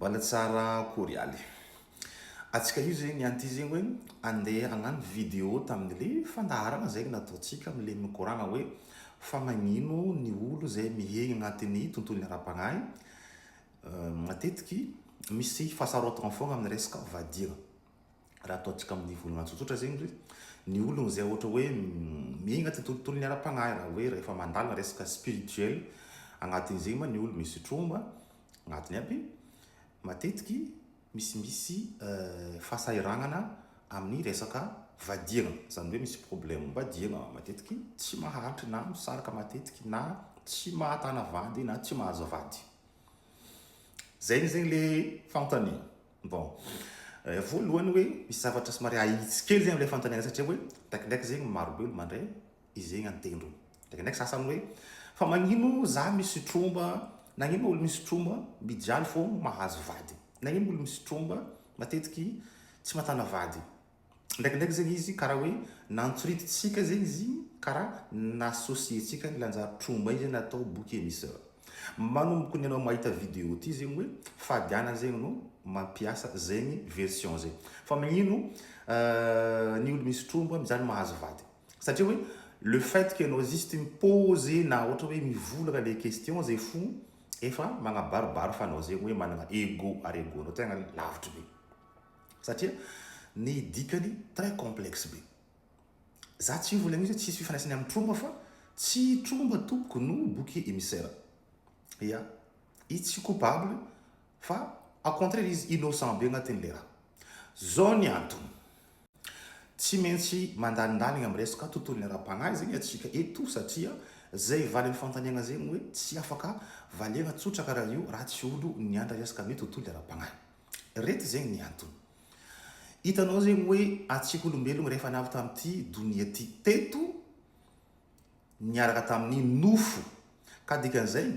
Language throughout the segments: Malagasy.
Mbala tsara korialy. Atsika io zegny niany ty zegny hoe andeha hagnano video tamin'le fandaharagna zegny nataontsika amle mikoragna hoe fa magnino ny olo zay mihegny agnatin'ny tontolon'ny ara-pagnahy matetiky misy fahasarotagna fogna amin'ny resaka vadiagna. Raha ataontsika amin'ny volagna tsotsotra zegny ry ny ologno zay ohatra hoe miaigna ty tontolon'ny ara-pagnahy raha hoe rehefa mandalina resaka spirituel agnatin'izegny ma ny olo misy tromba agnatiny aby matetiky misimisy fahasahiragnana amin'ny resaka vadiagna, zany hoe misy problème vadiagna matetiky tsy maharitry na misaraka matetiky na tsy mahatana vady na tsy mahazo vady. Zegny zegny le fanontaniana. Bon, voalohany hoe misy zavatra somary ahitsy kely zegny amle fanontaniana satria hoe ndraikindraiky zegny maro be olo mandray izegny an-tendrony. Ndraikindraiky sasany hoe fa magnino za misy tromba, nagnino olo misy tromba mijaly fô mahazo vady, nagnino olo misy tromba matetiky tsy mahatana vady. Ndraikindraiky zegny izy karaha hoe nantsorititsika zegny izy igny karaha n'associer-tsika ny lanjary tromba igny zegny natao bouc émissaire. Manomboko ny anao mahita vidéo ty zegny hoe fadiana zegny no mampiasa zegny version zegny. Fa magnino ny olo misy tromba mijaly mahazo vady? Satria hoe le fait que anao juste mi-poser na ohatra hoe mivolagna le question zay fo efa magnabaribary fa anao zegny hoe managna ego ary ego-nao tegna lavitry be. Satria ny dikany très complexe be. Za tsy hivolagna mihitsy hoe tsisy fifandraisany amin'ny tromba fa tsy tromba tompoko no bouc émissaire. Ya. Izy tsy coupable fa au contraire izy innocent be agnatin'le raha. Zao ny antony. Tsy maintsy mandalindaligna amin'ny resaka tontolon'ny ara-pagnahy zegny atsika eto satria zay valin'ny fanontaniagna zegny hoe tsy afaka valiagna tsotra karaha io raha tsy olo nianatra resaka amin'ny tontolo ara-pagnahy. Reto zegny ny antony. Hitanao zegny hoe antsika olombelogno rehefa navy tamin'ity donia ty teto niaraka tamin'ny nofo ka dikan'izay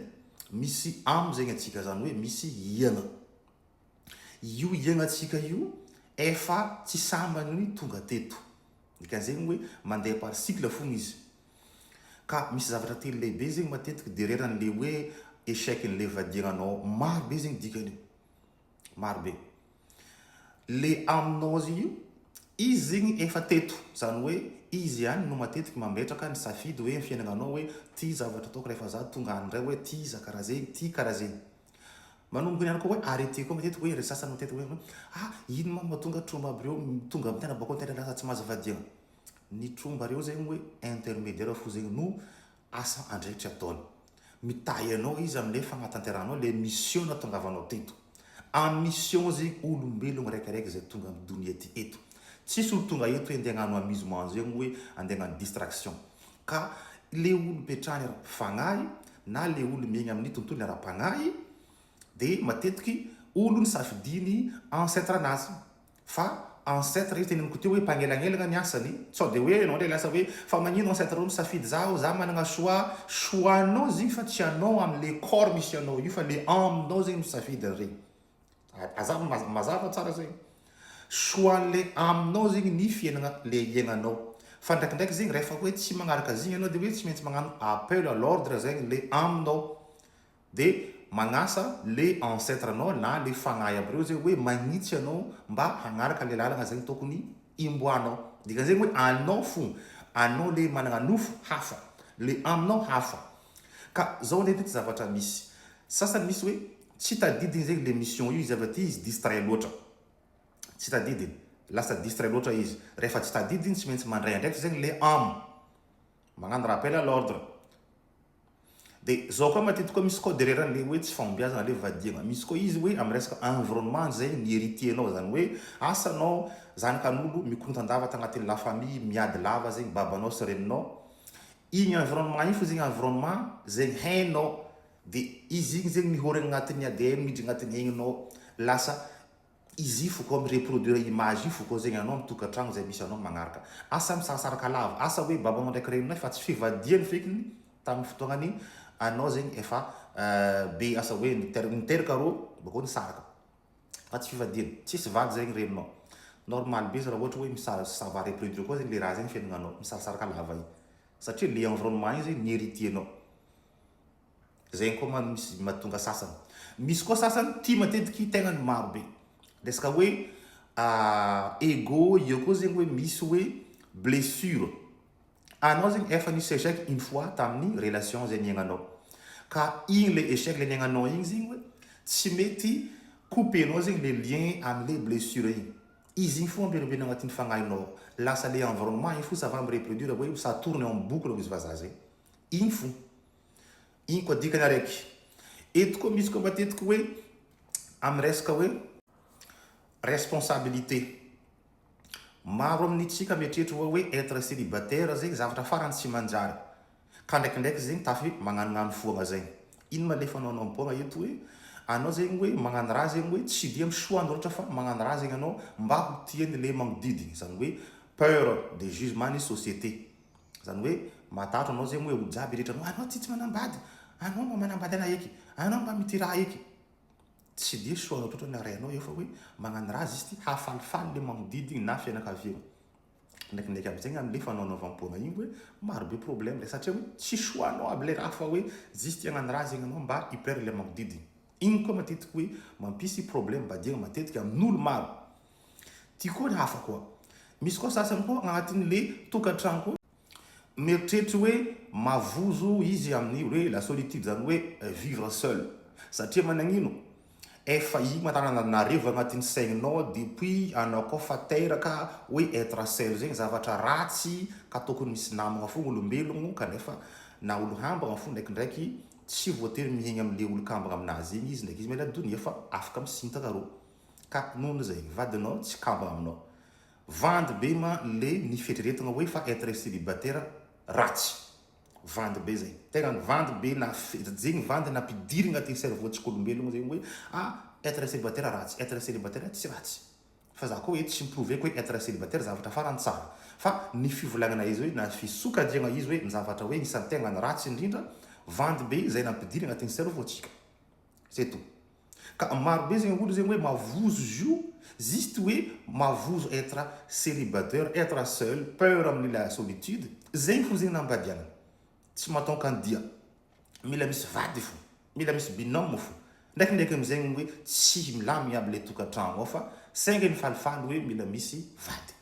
misy âme zegny antsika zany hoe misy iagna. Io iagnatsika io efa tsy sambany tonga teto. Dikan'izegny hoe mandeha par cycle fogna izy. Ka misy zavatra telo lehibe zegny matetiky derrière an'le hoe échec n'le vadiagnanao maro be zegny dikan'io. Maro be. Le aminao io, izy zegny efa teto, zany hoe izy ihany no matetiky mametraka ny safidy hoe fiainagnanao hoe ty zavatra ataoko rehefa za tonga any ndray hoe ty za karaha zegny, ty karaha zegny. Manomboka ny ihany koa hoe arrêter koa matetiky hoe ry sasany matetiky hoe ah ino ma mahatonga tromba aby reo tonga amin'ny tena bakeo tena lasa tsy mahazo vadiagna. Ny tromba reo zegny hoe intermediaire fo zegny no asa andraikitra ataony. Mitahy anao izy amle fagnatanterahanao le mission natongavanao teto. En mission zegny olombelogno raika raiky zay tonga am donia ty eto. Tsisy olo tonga eto hoe andeha hagnano amusement zegny hoe andeha hagnano distraction. Ka le olo petrahany ara fagnahy na le olo miaigna amin'ny tontolony ara pagnahy de matetiky olo nisafidiany ancêtre anazy. Fa ancêtre io teneniko teo hoe mpagnelagnelagna ny asany, sao de hoe enao ndray lasa hoe fa magnino ancêtre reo misafidy zaho, za managna choix, choix nao zegny fa tsy anao amle corps misy anao io fa le âme nao zegny misafidy an'iregny, azava mazava tsara zegny, choix nle âme nao zegny ny fiainagna le iainanao, fa ndraikindraiky zegny rehefa hoe tsy magnaraka zegny anao de hoe tsy maintsy magnano appel à l'ordre zegny le âme nao, De magnasa le ancêtre anao na le fagnahy aby reo zay hoe magnitsy anao mba hagnaraka le lalagna zegny tokony imboanao. Dikan'izegny hoe anao fo, anao le managna nofo hafa, le aminao hafa. Ka zao ndray ty zavatra misy, sasany misy hoe tsy tadidiny zegny le mission io izy avy aty izy distrait loatra, tsy tadidiny, lasa distrait loatra izy, rehefa tsy tadidiny tsy maintsy mandray andraikitra zegny le âme, magnano rappel à l'ordre. De zao koa matetika koa misy koa derrière anle hoe tsy fahombiazana le vadiagna, misy koa izy hoe am resaka environnement zay ny héritier-nao zany hoe asa anao zanakan'olo mikorontandava tagnatin'ny la famille miady lava zegny babanao sy reninao, igny environnement igny fo zegny environnement zegny hainao de izy igny zegny mihorigna agnatin'ny ADN miditra agnatin'ny aigninao lasa Izy io fo koa mi-reproduire image io fo koa zegny anao am tokatragno zay misy anao magnaraka. Asa misarasaraka lava, asa hoe babanao ndraiky reninao efa tsy fivadihany fekiny tamin'ny fotoagnany anao zegny efa be asa hoe niteraka rô bakeo nisaraka fa tsy fivadihany, tsisy vady zegny reninao. Normal be izy raha ohatra hoe misara ça va reproduire koa zegny le raha zegny fiaignananao misarasaraka lava igny satria le environnement igny zegny ny héritier-nao. Zegny koa ma misy mahatonga sasany. Misy koa sasany tia matetiky tegnany maro be. Resaka hoe ego eo koa zegny hoe misy hoe blessure. Anao zegny efa nisy échec une fois tamin'ny relation zay niaignanao. Ka igny le échec le niaignanao igny zegny hoe tsy mety couper-nao zegny le lien amle blessure igny. Izy igny fo ampirimpiry agnatin'ny fagnahinao. Lasa le environnement igny fo ça va mi-reproduire hoe ça tourne en boucle hoy izy vazaha zay. Igny fo. Igny koa dikany araiky. Eto koa misy koa matetiky hoe amin'ny resaka hoe responsabilité. Maro amintsika mieritreritra hoe être célibataire zegny zavatra farany tsy manjary. Ka ndraikindraiky zegny tafy magnanognano foagna zegny. Ino ma le fanaonaom-poagna eto hoe anao zegny hoe magnano raha zegny hoe tsy dia misoandro loatra fa magnano raha zegny anao mba ho tian'ny le magnodidigny. Zany hoe peur de jugement ny société. Zany hoe matahotra anao zegny hoe olo jiaby rehetra anao, anao ty tsy manambady, anao mba manambady ana eky, anao mba miteraha eky. Tsy dia soa loatra ny rainao eo fa hoe magnano raha juste hahafalifaly le magnodidigny na fianakaviagna. Ndraikindraiky amizegny amle fanaonaovam-poagna igny hoe maro be problème le satria hoe tsy choix-nao aby le raha fa hoe juste hagnano raha zegny anao mba hi-plaire le magnodidigny. Igny koa matetiky hoe mampisy problème badiagna matetiky amin'olo maro. Ty koa ny hafa koa. Misy koa sasany koa agnatin'le tokantragno koa mieritreritra hoe mavozo izy amin'ny hoe la solitude zany hoe vivre seul satria managnino efa igny matananareo agnatin'ny saigninao depuis anao koa fa teraka hoe être seul zegny zavatra ratsy ka tokony misy namagna fo olombelogno kanefa na olo hambagna fo ndraikindraiky tsy voatery mihegny amle olo kambagna aminazy igny izy ndraiky izy miala donia fa afaka misintaka rô ka nohony zay vadinao tsy kambagna aminao vandy be ma le ny fieritreretigna hoe fa être célibataire ratsy vandy be zay tegna ny vandy be na zegny vandy nampidirigna agnatin'ny cerveau-tsika olombelogno zegny hoe ah être célibataire ratsy, être célibataire tsy ratsy fa za koa eto tsy mi-prouver-ko hoe être célibataire zavatra farany tsara fa ny fivolagnana izy hoe na fisokajiagna izy hoe ny zavatra hoe isan'ny tegna ny ratsy indrindra vandy be zay nampidirigna agnatin'ny cerveau-tsika. C'est tout. Ka maro be zegny olo zegny hoe mavozo izy io juste hoe mavozo être célibataire, être seul, peur amin'ny la solitude, zegny fo zegny nambadianana. Tsy matonka andia. Mila misy vady fo, mila misy binôme fo. Ndraikindraiky amizegny hoe tsy milamigny aby le tokantragno ao fa saingy mifalifaly hoe mila misy vady.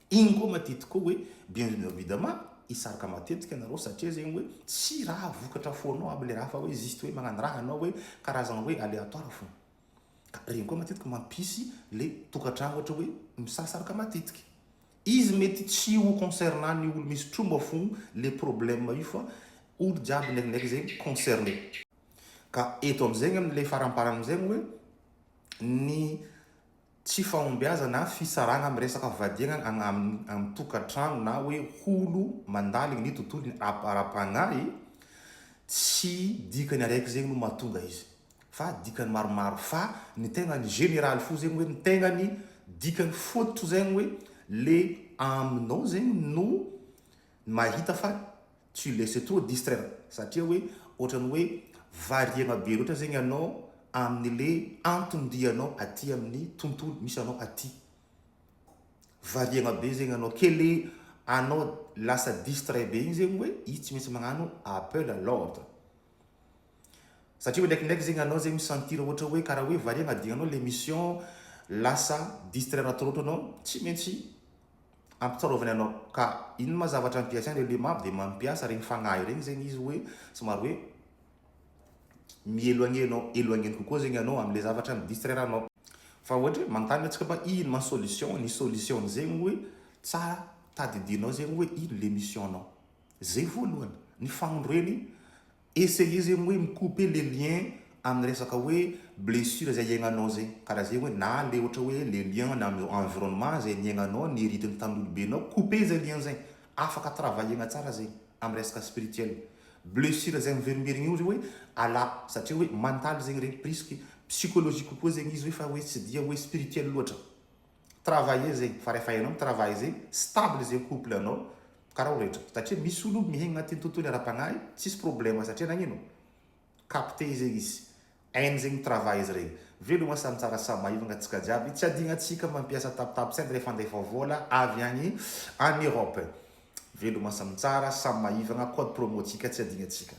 Igny koa matetiky koa hoe bien évidemment hisaraka matetiky anareo satria zegny hoe tsy raha vokatra foanao aby le raha fa hoe juste hoe magnano raha anao hoe karazagna hoe aléatoire fo. Ka regny koa matetiky mampisy le tokantragno ohatra hoe misarasaraka matetiky. Izy mety tsy ho concernant ny olo misy tromba fo le problème io fa olo jiaby ndraikindraiky zegny concerné. Ka eto amizegny amle faramparany amizegny hoe ny tsy fahombiazana na fisarahana amin'ny resaka vadiagna amin'ny tokantragno na hoe olo mandaligny ny tontolony ara-pagnahy, tsy dikany araiky zegny no mahatonga izy fa dikany maromaro fa ny tegna ny général fo zegny hoe ny tegna ny dikany fototro zegny hoe le aminao zegny no mahita fa tu laisses trop distraire satria hoe ohatrany hoe variagna be loatra zegny anao amin'le anton-dianao aty amin'ny tontolo misy anao aty, variagna be zegny anao ke le anao lasa distrait be igny zegny hoe izy tsy maintsy magnano appel à l'ordre satria hoe ndraikindraiky zegny anao zegny mi-sentir ohatra hoe karaha hoe variagna adignanao le mission lasa distraire trop loatra anao tsy maintsy ampitsarovany anao ka ino ma zavatra ampiasainy le lema de mampiasa regny fagnahy regny zegny izy hoe somary hoe mi-éloigner anao, éloigner kokoa zegny anao amle zavatra mi-distraire anao. Fa ohatra hoe magnontany antsika mba ino ma solution, ny solution zegny hoe tsara tadidinao zegny hoe ino le mission nao, zay voalohany, ny fagnondroeny Essayer zegny hoe mi-couper le lien amin'ny resaka hoe blessure zay iaignanao zegny, karaha zegny hoe na le ohatra hoe le lien na amin'ny environnement zay niaignanao niheritiny tamin'ny olobenao, couper zay lien zay, afaka travailler-na tsara zegny amin'ny resaka spirituel, blessure zay miverimberigny io hoe ala satria hoe mental zegny regny plus que psychologique kokoa zegny izy hoe fa hoe tsy dia hoe spirituel loatra. Travailler zegny fa rehefa hainao mi-travailler zegny stable zegny couple anao karaha olo rehetra satria misy olo mihegny agnatin'ny tontolo ara-pagnahy tsisy problème satria nagnino capter zegny izy hainy zegny mi-travailler izy regny velogna samy tsara samy maivagna antsika jiaby tsy adignantsika mampiasa tap tap send rehefa andefa vola avy agny en Europe velogna samy tsara samy maivagna code promo tsika tsy adignantsika.